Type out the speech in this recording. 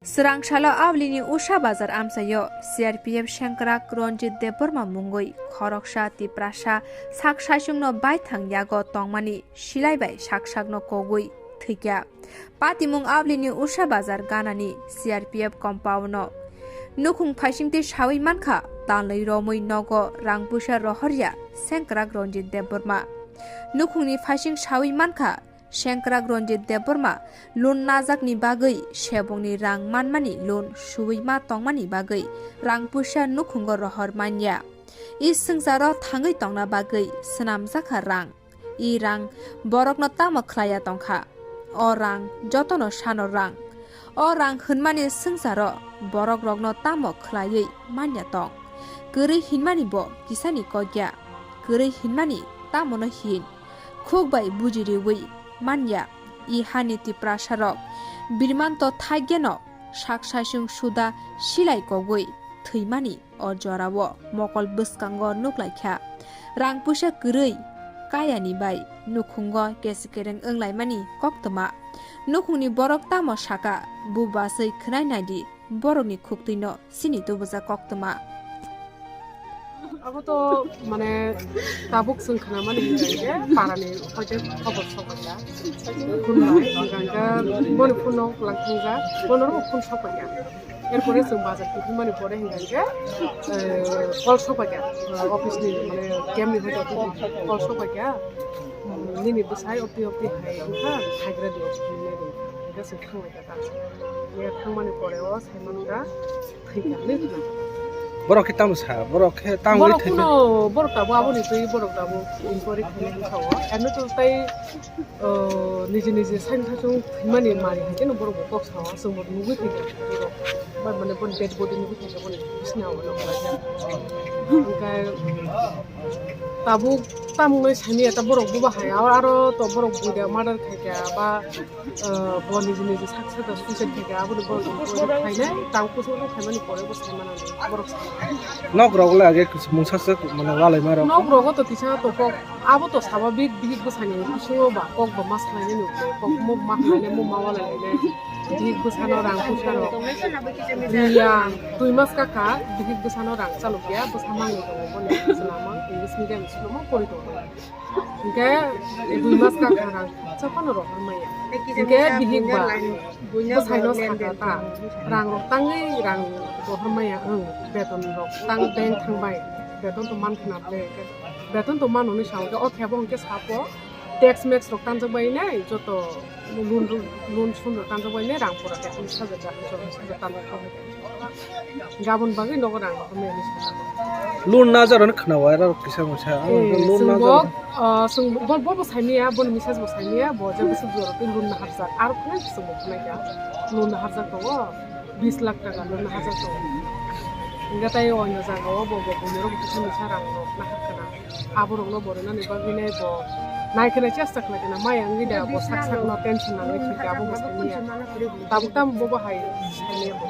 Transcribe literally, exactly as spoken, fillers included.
Swrang salo Aulini Usha Bazar amchaio C R P F sengkrak Ranjit Debbarma mungwi khoroksa Tiprasa sak saichungno baithang yago tongmani silai bai sak sakno kogwi thwikya. Patimung Aulini Usha Bazar ganani C R P F compound-o nukhung phaisingtwi sawi mankha, tanlwi romwi nogo rang puisa rohorya sengkrak Ranjit Debbarma. Nukhungni phaising sawi mankha, sengkrak Ranjit Debbarma loan najakni bagwi sebongni rang manmani loan suwi ma tongmani bagwi rang puisa nukhungo rohor manya. I swngcharo thangwi tongna bagwi swnamjakha rang. I rang borokno tamo khlaiya tongkha? O rang jotono sano rang. O rang hwnmani swngcharo borokrokno tamo khlaiwi manya tong? Kwrwi hinmani bo kisani kokya. Kwrwi hinmani tamono hin. Khuk bai buji riwi manya. I hani Tiprasarok birmanto thaigeno sak saichung suda silai kogwi thwimani. O jorao mokol bwskango nuklaikha rang puisa kwrwi kayani bai nukhungo kesi kereng wnglaimani koktwma. Nukhungni borok tamo saka, bu baswi khwnai naidi borokni khuktwino chini tubujak koktwma. Abo to mane tabuk chwng khnamani hinkhe parani hoite khobor sokphaikha. Phone bai, hinkhe boni phone no langthangjak, bono phone sokphaikha. Erpore chwng bazar kiphilmani pore hinkhe, eh, call sokphaikha, eh, office ni, mane, camp ni hoite office ni call sokphaikha. Nini bwsai opti opti hai wngkha, haigra di opti hinwi wngkha. Hinkhe chwng thanglaikha ta. Hinkhe thangmani pore o saimankha, thwikha hinwi khna. Borok khe tamo sa, borok khe tamo Borok khe kuno, borok tabuk aboni twi borok tabuk inquiry khainai wngkha o. Eno to tai O, niji niji saimtha chwng thwimani mari hai kheno borok bo kok sao, chwng bo nugwi thangkha borok. Ba mane boni dead body nugwi thangkha boni bisina o nang khlaijak. Hwnkhe tabuk tamungno saimanya ta borok buba hai, aro, aro to borok buida murder khaikha ba, o, bo niji niji sak sak suicide khaikha, aboni borok bo khainai tang kusuk khaimani pore bo saimanani borok sai. Nok rok le age mungsa sak mane walai ma rok. Nok rogo to kisa to kok. Abo to sababik, bihik bwsani bisingo ba kok ba ma salainani ulo, kok mo ma hwnlainai, mo ma walainai, bihik bwsano rang puisa rok riya, dui mas kaka bihik bwsano rang chalokya, bwsa mangwi tongo, boni swnamang, English medium school-o pori tongo. Hinkhe dui mas kaka rang chapano rohor maya. Hinkhe bihik ba bwsaino saka ta, rang rok tangwi rang rohor maya, wng, beton rok tang bank thangbai, beton to man khna ble. Beton to mano ni sao, o thebo hwnkhe sapo tax max rok tanjak bai nai, joto loan, loan sun rok tanjak bai nai, rang pura khe saja ja, saja tanjak bai. Gabon bagwi nogo rang rok mani saja. Loan na jaro ni khna wai rok kisa masa. Eh, loan na jaro. Ah, sung bo, bo, bo saimaya, bo ni message bo saimaya, bo je bwswk jora twi loan na harjak. Aro khna sung bo khna ya. Loan na harjak tongo. Bis lakh taka loan hajak tongo. Hingke tai o jaga o bo bo buino rok kisa misa rang rok nahar kana. Abo rok no bo rwnani bagwi nai bo nai kheno chesta khlai kana maya wngwi da bo sak sak no tension nangwi thwikha abo bo saimanya. Tabuk tamo bo bo hai saimanya bo.